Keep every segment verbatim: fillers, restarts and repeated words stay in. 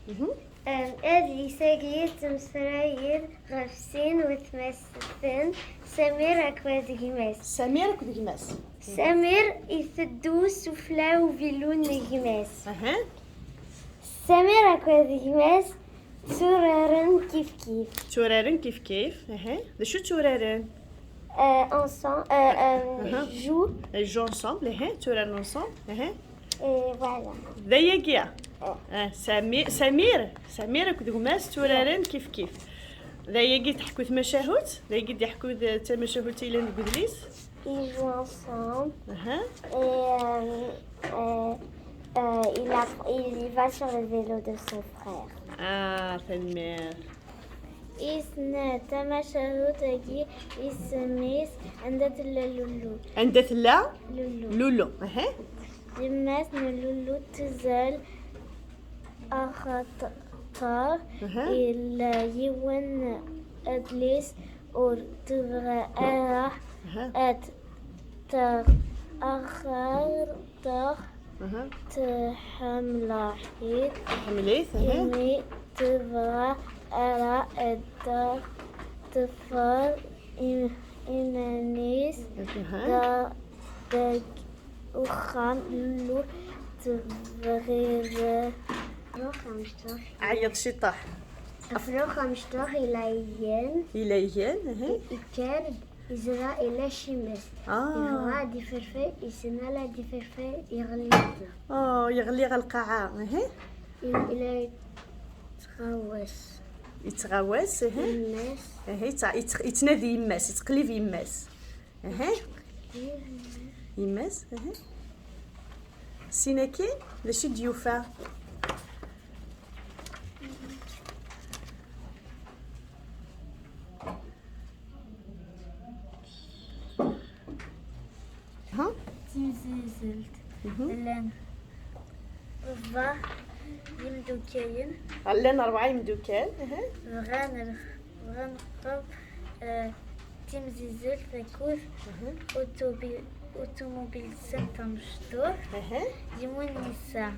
Mhm. Adlis-agi yettmeslay-d ɣef sin wetmaten, Samir akked gma-s. Samir akked gma-s. Samir iteddu sufella uvilu n gma-s. Aha. Samir akked gma-s tturaren kifkif. Tturaren kifkif. Aha. D acu tturaren? Euh, ensemble, euh, euh, Aha. Joue. Ils jouent ensemble, aha, tturaren ensemble, aha. Et voilà. D ayagi. Ah, Sami-, Samir, Samir akked gma-s tturaren kifkif. D ayagi d-teḥku tmacahut? D ayagi d-yeḥku d tamacahut i yellan deg udlis? Ils jouent ensemble. Aha. Et euh, euh, euh, il, a, il va sur le vélo de son frère. Ah, tanemmirt. Isna tamacahut-agi isem-is Anda tella Lulu? Anda tella Lulu. Lulu? Aha. Yemma-s n Lulu tuzzel axaṭer Aha. Yella yiwen adlis ur tebɣi ara Aha. Ad taɣ axaṭer Aha. Tḥemmel-it. Tḥemmel-it, aha. Imi tebɣa ara ad teffer im- iman-is Aha. Da- deg uxxam. Lulu tebɣi. Ɛyiḍ ciṭuḥ. Aflux amecṭuḥ ila igen. Ila igen, aha. Ikker-d Izra ila cimmet. Ah. Yebɣa ad iferfer, issen ala ad iferfer, yeɣli-d. Oh, yeɣli ɣer lqaɛa, aha. Ila yettɣawas. Yettɣawas, aha. Yemma-s. Aha, yettɣ- yettɣ- yettnadi yemma-s, yettqellib yemma-s. Aha. Yemma-s, aha. Sin-agi, d acu i d-yufa? Ha? Timzizzelt. Mhm. Llan rebɛa yimdukalen. Llan rebɛa yimdukal. Aha. Bɣan, bɣan rebɛa, eh, timzizzelt akked Mhm. utubi- utububil-nsen tamecṭuḥt. Aha. Yiwen yesɛa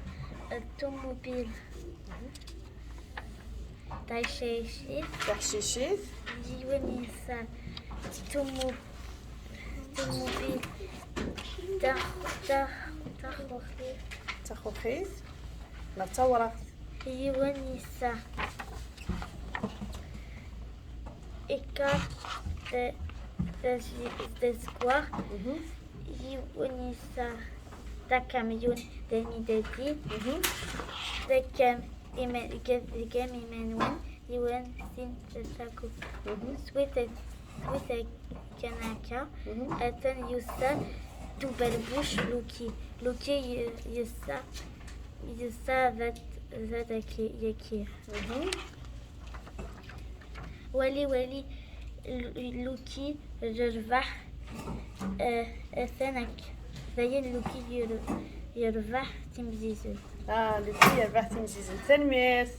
atububil Taḥcicit. Taḥcicit. Yiwen yesɛa tumu- tumubil tax- tax- taxuxit. Taxuxit. Neɣ tawraɣt. Yiwen yesɛa ikar ta- tazi- tazeggaɣt. Mhm. Yiwen yesɛa d akamyun d amidadi. Mhm. D akam- ima- gam- gam iman-nwen, yiwen, sin, tlata, ku- Mhm. Swit a- swit a- kan akka. Mhm. Atan yusa-d uberbuc Luki. Luki y- yessa yessa dat dat aki yaki. Mhm. Wali, wali, Lu- Luki yerbeḥ, eh, atan ak. Dayen Luki yer- yerbeḥ timzizzelt. Ah, Luki yerbeḥ timzizzelt. Tanemmirt.